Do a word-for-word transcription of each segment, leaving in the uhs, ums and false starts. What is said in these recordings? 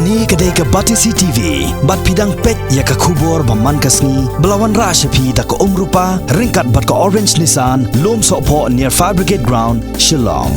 Kane ka dei ka Batesi T V, bad phi dang peit ïa ka khubor ba man ka sngi, ba la wanrah sha phi da ka Umrupa, ryngkat bad ka Orange Nissan, Lumsohphoh near Fire Brigade Ground, Shillong.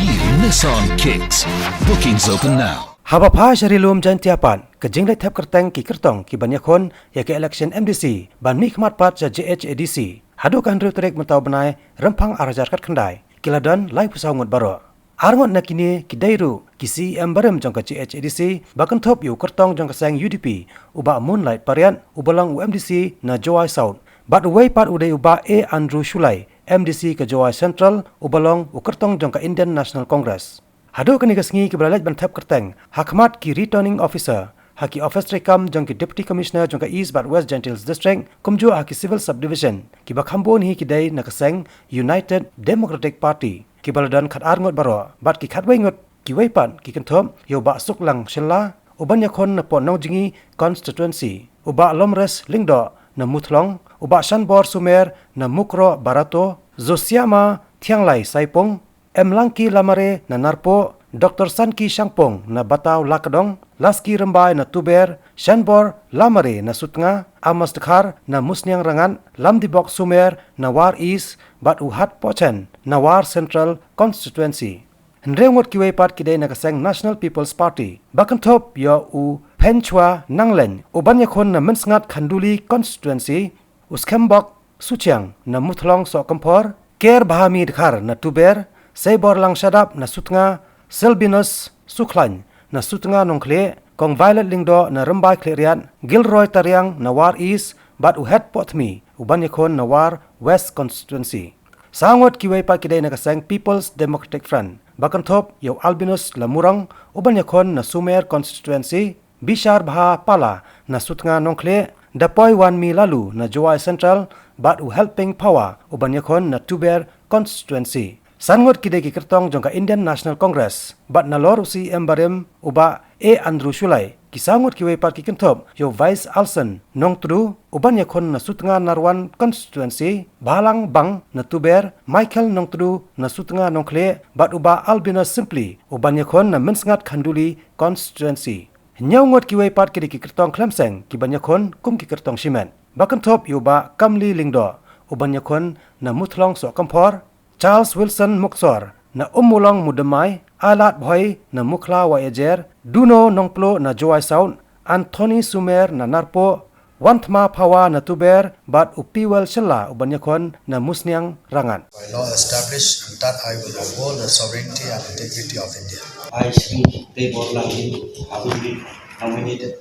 New Nissan Kicks. Bookings open now. Haba phai sha Ri Lum Jaintia pat, ka jingleit thep kyrteng ki kyrtong kiban ïakhun ïa ka election M D C ban mihkhmat pat sha J H A D C, haduh ka hynriew tarik mynta u bnai Rymphang ar hajar khatkhyndai, ki la don laiphew saw ngut baroh. Ar ngut na kine ki dei ruh ki C E M barim jong ka J H A D C, ba kynthup ïa u kyrtong jong ka seng U D P, u Bah Moonlight Pariat, uba long u M D C na Jowai South, bad uwei pat u dei u Bah A Andrew Shullai, M D C ka Jowai Central, uba long u kyrtong jong ka Indian National Congress. Haduh kane ka sngi kiba la leit ban thep kyrteng ha khmat ki Returning Officer ha ki ophis treikam jong ki Deputy Commissioner jong ka East bad West Jaintia Hills District, kumjuh ha ki Civil Subdivision, kiba kham bun hi ki dei na ka seng United Democratic Party, kiba la don khatar ngut baroh, bad ki khatwei ngut kiwei pat ki kynthup ïa u Bah Suklang Shylla, uban ïakhun na Port Nongjngi Constituency, u Bah Lomres Lyngdoh na Muthlong, u Bah Shanbor Sumer na Mukroh Barato, Zosiama Thianglai Saipung, Emlangki Lamare na Narpuh, Doctor Sanki Shangpung na Bataw Lakdong, Laski Rymbai na Tuber, Shanbor Lamare na Sutnga, Amos Dkhar na Musniang Rangad, Lamdibok Sumer na War East, bad u Hat Pochen na War Central Constituency. Hynriew ngut kiwei pat ki dei na ka seng National People's Party, ba kynthup ïa u Phenchwa Nanglen, uban ïakhun na Mynsngat Khanduli Constituency, u Skhembok Suchiang na Muthlong Sohkymphor, Kerbhami Dkhar na Tuber, Seiborlang Shadap na Sutnga, Selbinus Sukhlain na Sutnga Nongkhlieh, Kong Violet Lyngdoh na Rymbai Khliehriat, Gilroy Tariang na War East, bad u Het Pohthmi, uban ïakhun na War West Constituency. Saw ngut kiwei pat ki dei na ka seng People's Democratic Front, ba kynthup ïa u Albinus Lamurong, uban ïakhun na Sumer Constituency, Bishar Bha Pala na Sutnga Nongkhlieh, Dapoiwanmi Laloo na Jowai Central, bad u Helping Phawa, uban ïakhun na Tuber Constituency. San ngut ki dei ki kyrtong jong ka Indian National Congress, bad nalor u C E M barim, u Bah A Andrew Shullai, ki saw ngut kiwei pat ki kynthup ïa u Vice Alson Nongtdu, uban ïakhun na Sutnga Narwan Constituency, Bhalang Bang na Tuber, Michael Nongtdu na Sutnga Nongkhlieh, bad u Bah Albinus Sympli, uban ïakhun na Mynsngat Khanduli Constituency. Hynñiew ngut kiwei pat ki dei ki kyrtong khlem seng kiban ïakhun kum ki kyrtong shimet, ba kynthup ïa u Bah Kamli Lyngdoh, uban ïakhun na Muthlong Sohkymphor, Charles Wilson Muksor na Ummulong Mudymmai, Ailad Bhoi na Mukhla Wahïajer, Duno Nongpluh na Jowai South, Anthony Sumer na Narpuh, Wanthma Phawa na Tuber, bad u Piwel Shylla, uban ïakhun na Musniang Rangad. By law established, and that I will uphold the sovereignty and integrity of India. I, Shri Teiborlang Lim, having been nominated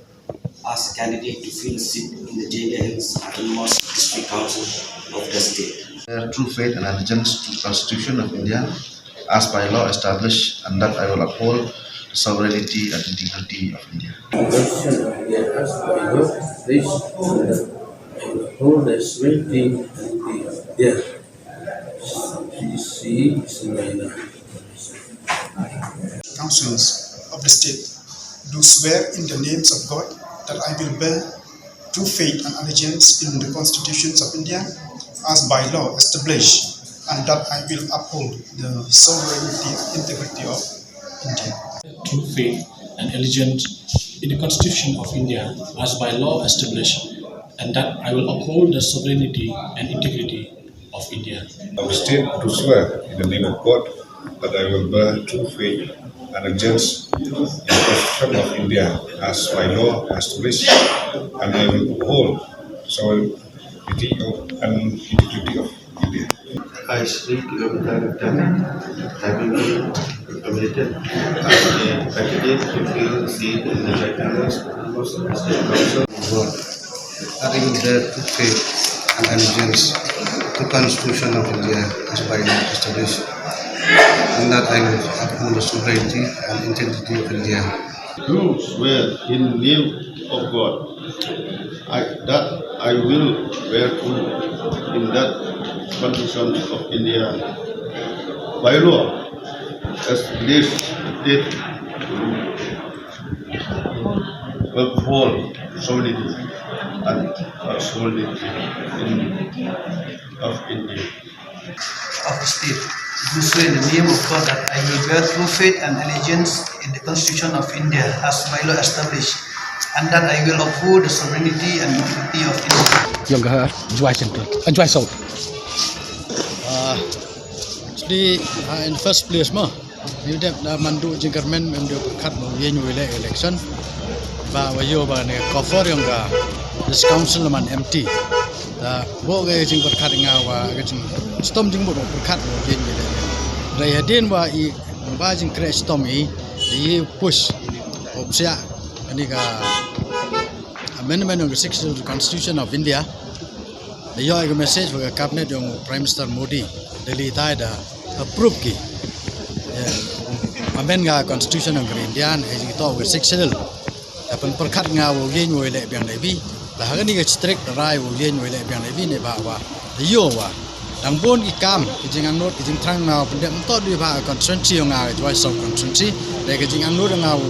as a candidate to fill a seat in the Jaintia Hills Autonomous District Council of the state. Bear true faith and allegiance to the Constitution of India as by law established, and that I will uphold the sovereignty and integrity of India. Constitution of India as by law established, and that I will uphold the sovereignty and integrity of India. She is my councils of the state do swear in the names of God that I will bear true faith and allegiance in the constitutions of India as by law established, and that I will uphold the sovereignty and integrity of India. True faith and allegiance in the Constitution of India as by law established, and that I will uphold the sovereignty and integrity of India. Of the state to swear in the name of God that I will bear true faith and allegiance in the Constitution of India as by law established, and I will uphold sovereignty of, and integrity of India. I, Shri Kilomita Gupta, having been nominated as a candidate to fill a seat in the Jaintia Hills Autonomous District Council. God. That I will bear true faith and allegiance to Constitution of India as by law established, and that I will uphold the sovereignty and integrity of India. Do swear in name of God, I, that I will bear true in that Constitution of India by law established, uphold sovereignty and, uh, sovereignty in, of India. of the state. Do swear in the name of God that I will bear true faith and allegiance in the Constitution of India as by law established, and that I will uphold the sovereignty and integrity of India. Ïong ka Jowai Central, uh, Jowai South. Uh, actually, uh, in the first place, ma, you dep na mandu jingkyrmen em dep kat mo yen election. Ba wa yo ba ne cover ïong ka this council man empty. Da bo ka jingpyrkhat nga wa ka jingstom jingmut pyrkhat wa yen yen. Da hadien wa i ba jingkhreh stom i, i push opsia ani ka amendment of the Sixth Schedule of the Constitution of India. Da ïoh ka message wa ka cabinet ïong Prime Minister Modi, Delhi tai da approve ki. Yeah. Amend ka constitution ïong ka India, ka jingtoh ka Sixth Schedule. Ka pynpyrkhat nga wa u ïeng wa u leh biang da i bi. La ha kani ka district da rai wa u ïeng wa u leh biang da i bi ne ba wa. Da ïoh wa. Dang bun ki kam, ki jingangnud, ki jingthrang nga wa pyndep mynta dei ba ka constituency ïong nga, ka Jowai South constituency. Da ka jingangnud nga wa.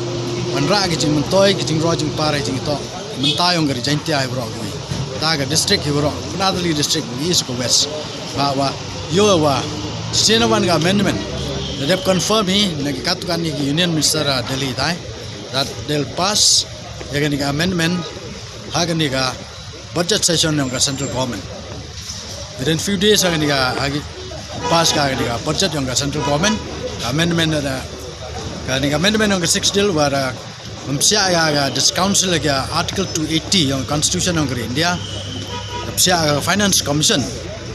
Wanrah ki jingmyntoi, ki jingroi jingpar, ki jingtoh. Mynta ïong ka Ri Jaintia hi baroh kawei. Da ka district hi baroh. Pynadali district, East ka West. Ba wa. Ïoh wa. Shisien wan ka amendment. Da dep confirm hi, na ki katto katne ki union minister, uh, Delhi tai. That they'll pass, ïa kani ka amendment, ha kani ka budget session ïong ka central government. Within few days, ha kani ka, ha ki pass ka kani ka budget ïong ka central government, ka amendment da, kani ka amendment ïong ka Sixth Schedule, wa da, um, sia ïa ka this council ïa ka article two eighty ïong ka constitution ïong ka India, da sia ïa ka finance commission.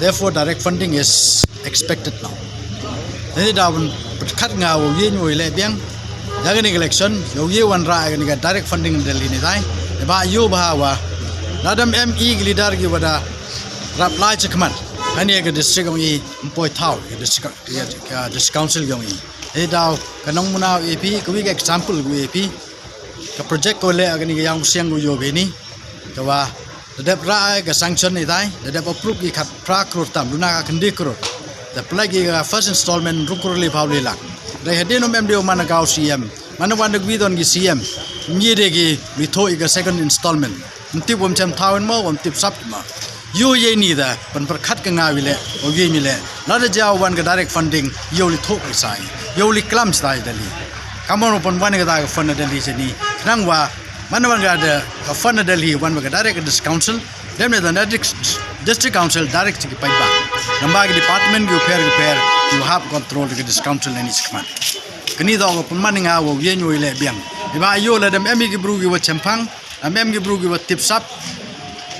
Therefore, direct funding is expected now. Ni da ban pyrkhat nga wa u ïeng wa u leh biang. Ïa kani ka election, ïa u ïeng wanrah ïa kani ka direct funding Delhi ni tai. Ba ïoh ba wa. Lada em i ki leader ki wa da rap lai chakhmat. Hani ka district ong i mpoi thaw, ka district, ka, ka district council ong i. Ni da ka nong muna A P, ka wi ka example ka A P. Ka project ko leh kani ka ïang siang ko ïoh bini. Ka wa, da dep rah ka sanction ni tai, da dep approve ki khat phra klur tam, duna ka khyndai klur. Da pynlait ki ka first installment ru klur li phaw li lak. Da hadien um em dei u man ka u C M, man wan da kwi don ki C M. Ngi de ki wi tho i ka second installment. Ym tip wam chem thaw in mo, wam tip sap mo. Ïoh ïa ini da, pynpyrkhat ka nga wi leh, o ïa ini leh. Lada jaw wan ka direct funding, ïoh li tho ka sai. Ïoh li klam sai Delhi. Kamon pynwan ka da ka fund Delhi sini. Nang wa, man wan ka da ka fund Delhi, wan ka direct ka district council. Dem ne da district, district council direct ki paidbah. Namba ki department ki u pher ki u pher, ki u hap control ki district council ni chakhmat. Kani da ka pynman nga wa ïa ini leh biang. Iba ïoh la dem em ki bru ki wa chempang. Am em ki bru ki wa tip sap.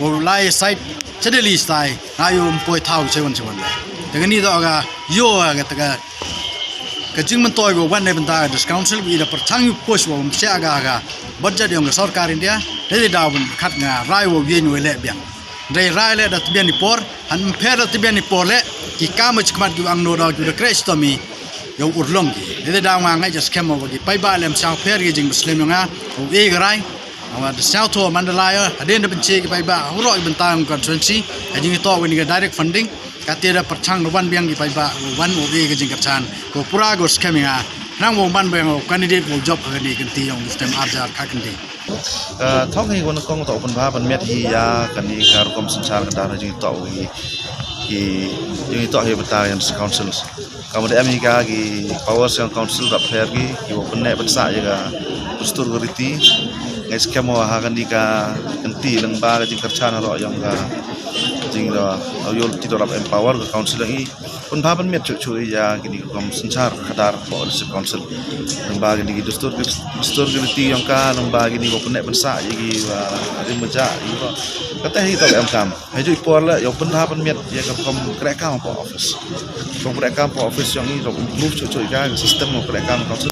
Wa lai side cha Delhi stai. Nga ïoh ym poi thaw cha wan cha wan. Te kani da ka ïoh ka, te ka, ka jingmyntoi wa wan ne bynta ka district council ki da pyrchang ïoh push wa ym sia ka, ka budget ïong ka sorkar India. Te da wan khat nga rai wa ïa ini leh biang. Dei rai leh da tbian i por, han ym pher da tbian i por leh, ki kam chakhmat ki wa angno da ki da khreh stom i, ïa u urlong ki. Dei da nga ngai ja skhem wa ki paidbah lem siaw pher ki jingpyslem ïong nga, u e ga rai, wa da siaw tho Mandalay, hadien da pynche ki paidbah, u rok i bynta ïong constituency, ha jingtoh wa ini ka direct funding, kate da pyrchang da wan biang ki paidbah, wan u e ka jingkyrchan, ko pura ko skhem ïa nga, nang wa man biang u candidate wa jop ha kani kynti ïong u stem arjar ka kynti. Ka thong hi ko nyngkong to pynbha pynmiat hi ïa kani ka rukom synshar ka dang jingtoh hi ki jingtoh hi bynta ïa council. Ka mut em hi ka ki powers ïa council rap pher ki ki wa pynneh pynsah ïa ka dustur ka riti. Ngai skhem wa ha kani ka kynti lyngba ka jingkyrchan ro ïong ka jing ro ïol ti ro rap empower ka council hi. Pynbha pynmiat chuh chuh ïa kini ki rukom synshar khadar hapoh District Council. Lyngba kini ki dustur ki, dustur ki riti ïong ka, lyngba kini ki pynneh pynsah ïa ki, ah, rim baja ïa ki. Kata hi to em kam. Haju i por la ïa pynbha pynmiat ïa ka rukom kreh kam hapoh office. Rukom kreh kam hapoh office ïong i rukom improve chuh chuh ïa ka system rukom kreh kam council.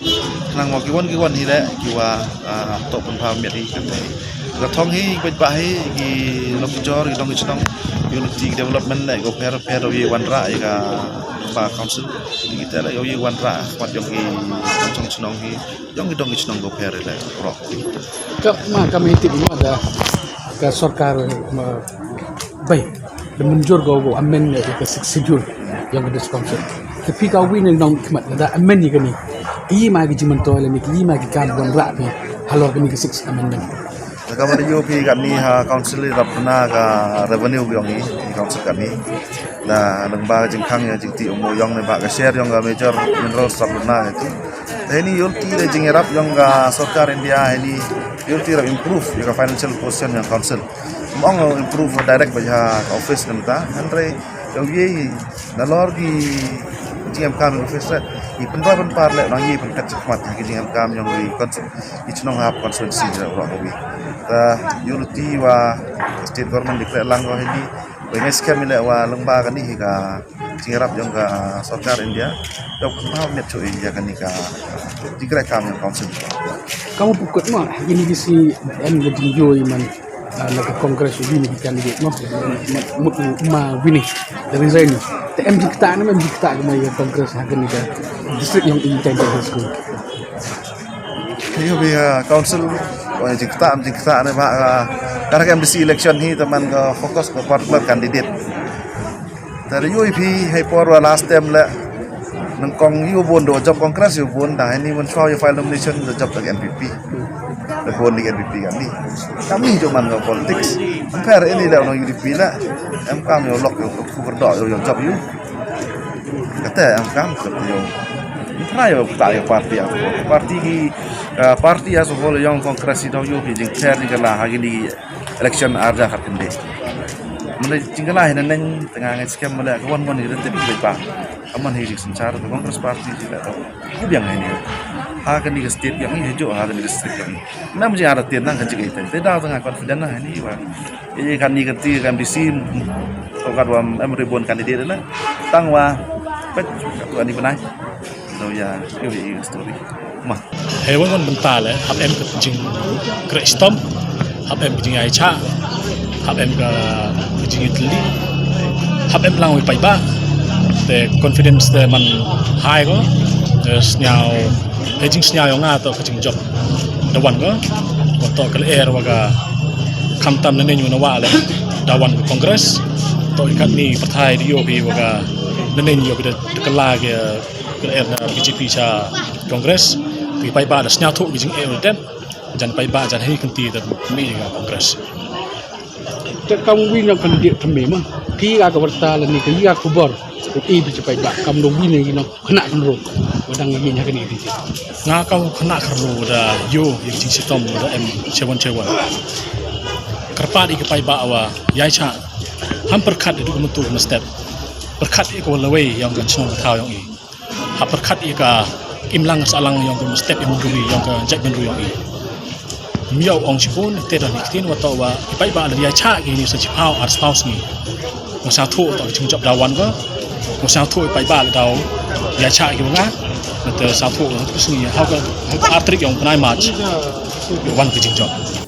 Khnang wa ki wan ki wan hi leh ki wa, ah, to pynbha pynmiat hi kata hi. Ka thong hi, bad ba hi, ki long ki jor, ki dong ki chnong, unity, ki development leh, ko pher pher, ïa wanrah, ïa ka, ka council, ïa kita leh, ïa wanrah, wat ïong ki, dong chnong chnong hi, ïong ki dong ki chnong ko pher leh, ro. Ka ma ka mei tip ma da, ka sorkar, ma, bai, da mynjur ko, ko amend ïa ka Sixth Schedule, ïong ka District Council. Ka phi ka wi ne nongkhmat, da amend ïa kani. Ki ma ki jingmyntoi leh, ki ma ki kam wanrah phi, halor kani ka Sixth Amendment. Ka mari ïoh phi katni ha council i rap na ka revenue yong i, i council katni. Na nang ba ka jingkhang ïa jingtih umo yong ne ba ka share yong ka major minerals rap na ka ti. Heni ïoh ti le jingïarap yong ka sorkar India heni ïoh ti rap improve ïa ka financial position yong council. Mong improve direct ba ha ka office ne ta. Hynrei ïoh ye na lor ki jingem kam yong office le i pynroi pynpar le nang ye pynkat chakmat ki jingem kam yong i council. I chnong hap constituency ja ura wi. Ta unity wa state government dikre lang ko hindi. Wa ngai skem ile wa lengba kani hi ka jingrap jong ka sorkar India. Dok ma met chu India kani ka dikre kam yong council. Kamu pukut mo, ini bisi en ga jingyo iman. Ah, na ka Congress u win ki candidate mo. Mut ma win the resign. Te em jikta na em jikta kuma ya Congress ha kani ka district yong i candidate school. Ïoh phi ha council, wa jingktah, jingktah ne ba ka, ka M D C election hi te man ka focus ka particular candidate. Te ïoh phi ha i por wa last time le nang kong ïoh bun do jop Congress ïoh bun da ini man shwa ïoh file nomination do jop da N P P. Da bun di N P P kani. Kami jop man ka politics. Ampere ini le nang U D P le. Em kam ïoh lok ïoh kuber do ïoh jop ïoh. Kata em kam kata ïoh. Try ïoh ta ïoh party as a whole. Party ki, ah, party as a whole yong Congress i dau ïoh ki jingpher ni kala ha kini election arja khat kende. Mula jingkala hina neng tengah ngai skem mula kawan wan ni rete bi ba. Aman hi jingsynchar tu Congress party ji ka tu. Ku biang ini. Ha kani ka state yang ini jo ha kani ka state yang ini. Nam jing ada tin nang kan jing itu. Te dau tengah confident lah ini ba. Ïa kani ka ti ka M D C to ka dua em ribun candidate la. Tang wa pet ka tu ani benai. So ya, ïoh ïa story. Ma. Hei wan wan bynta le hap em ka jingkreh shitom, hap em ka jingïaishah, hap em ka jingïatylli, hap em lang wei paidbah. Te confidence te man high ko. Te sñiaw, hei jingsñiaw yong nga to ka jingjop da wan ko. Ko to ka lyer wa ka khamtam na neng wa na wa le da wan ka Congress. To i katni pathai di ïoh phi wa ka na neng ïoh phi da kylla ka lyer na B J P cha Congress. Ki paidbah da sñiawthuh ki jingeh u dep. Jan paidbah jan hei kynti da mi ka Congress. Te kam wi na candidate thymme ma. Ki ka ka warta la ni ka ïa khubor. Ko i bi cha paidbah kam do wi ne ki no. Khynnah khynroo. Wa dang ïa ngi ha kani ka dei. Nga ka khynnah khynroo da ïoh ïa ka jingshitom da em chewan chewan. Kyrpad ïa ki paidbah wa ïaishah. Ham pyrkhat ïa duk myntu mynstep. Pyrkhat ïa ka wa lawei yong ka chnong ka thaw yong i. Hap pyrkhat ïa ka imlang sahlang yong ka mynstep yong ka ri yong ka jaitbynriew yong i. Ym ïoh ong shibun te da ni ktien wa to wa i paidbah la ïaishah ki ni sa chiphaw ar sphaw sngi. Nga sñiawthuh to ka jingjop da wan ko. Nga sñiawthuh i paidbah la daw ïaishah ki wa nga. Nga te sñiawthuh ka sngi ha ka, ha ka ar tarik yong bnai March. Wan ka jingjop.